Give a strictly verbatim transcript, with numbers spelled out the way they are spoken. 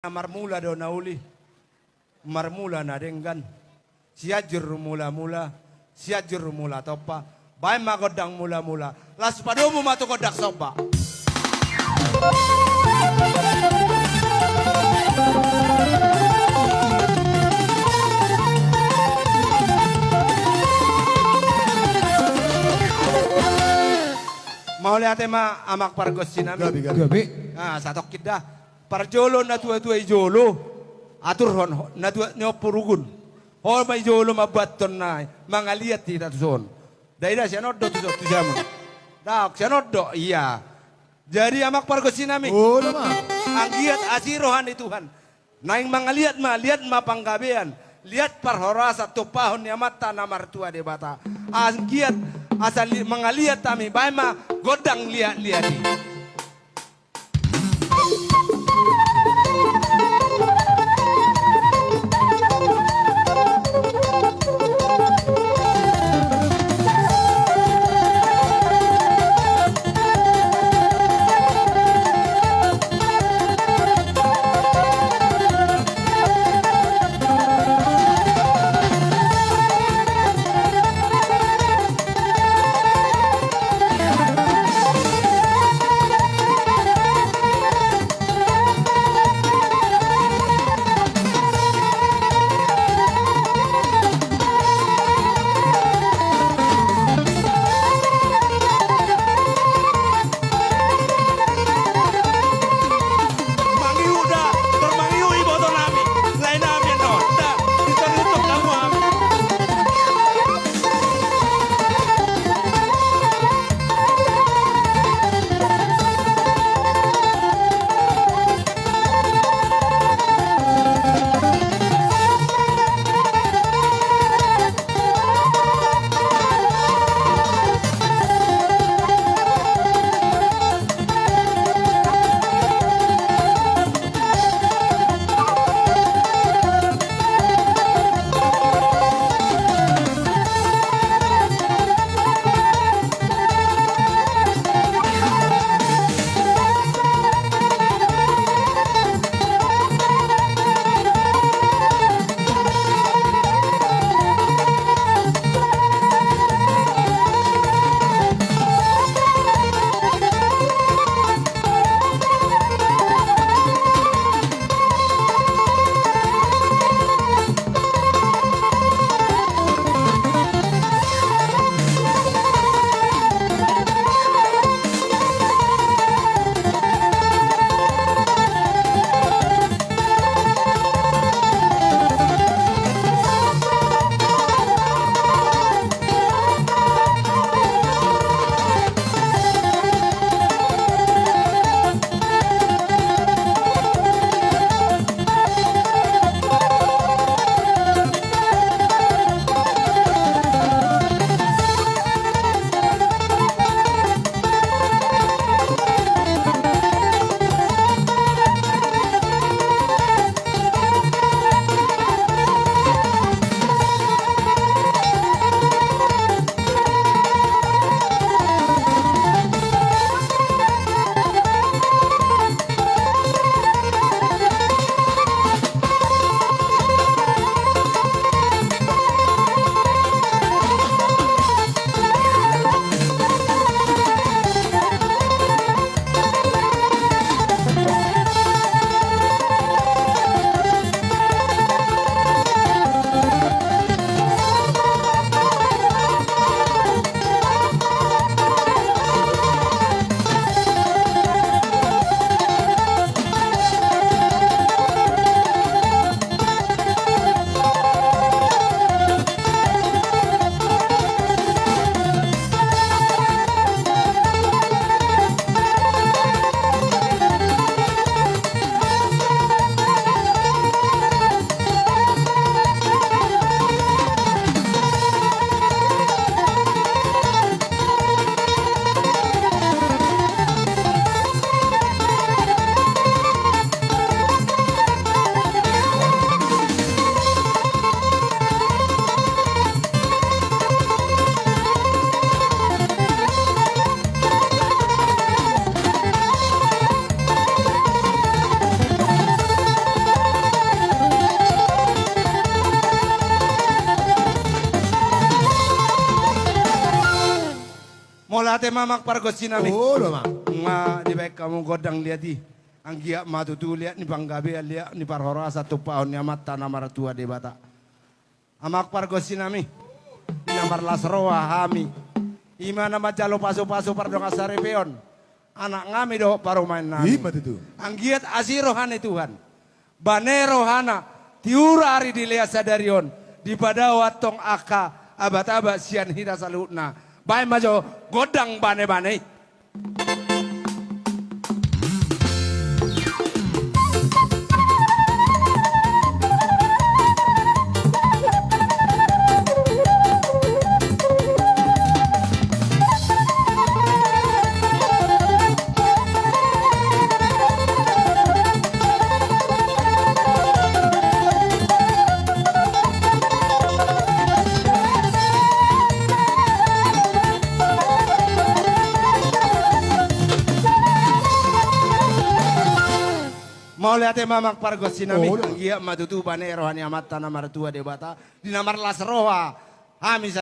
Na marmula do na uli, marmula na denggan. Sianjur mula-mula, Sianjur Mula Tompa. Baen ma gondang mula-mula. Las padomu ma tu gondang somba. Mauliate ma amang pargonsi nami. Gabe, gabe. Gabe. Ah, satongkin da. Parjolo na tua-tua i jolo. Aturhon ho-, na tua ni ompu rugun. Ho ma i jolo mambuathon na i. Mangaliat hita tuson. Daida sian on do tuson tu jaman. Daok sian on do. Iya. Jadi amang pargonsi nami. Olo ma. Anggiat asi roha ni Tuhan. Naeng mangaliat ma, liat ma panggabean, liat parhorasan tumpahon ni Amanta na martua Debata. Anggiat asa li-, mangaliat hami, baen ma gondang liat-liat i. Te ma, amang pargonsi nami. Olo, amang. Nga dibaen hamu gondang liat i. Anggiat ma tutu liat ni panggabean, liat ni parhorasan, tumpahon ni Amanta na martua Debata. Amang pargonsi nami, di na marlas roha hami, i ma na manjalo pasupasu pardongan saripeon anak nami dohot parumaen nami. I ma tutu. Anggiat asi roha ni Tuhan, bane rohana, tiur ari dilean sadari on, dipadao antong angka abat-abat sian hita saluhutna. Baen ma jo gondang bane-bane i. Mauliate ma, amang pargonsi nami. Olo. Anggiat ma tutu bane roha ni Amanta na martua Debata, di na marlas roha hami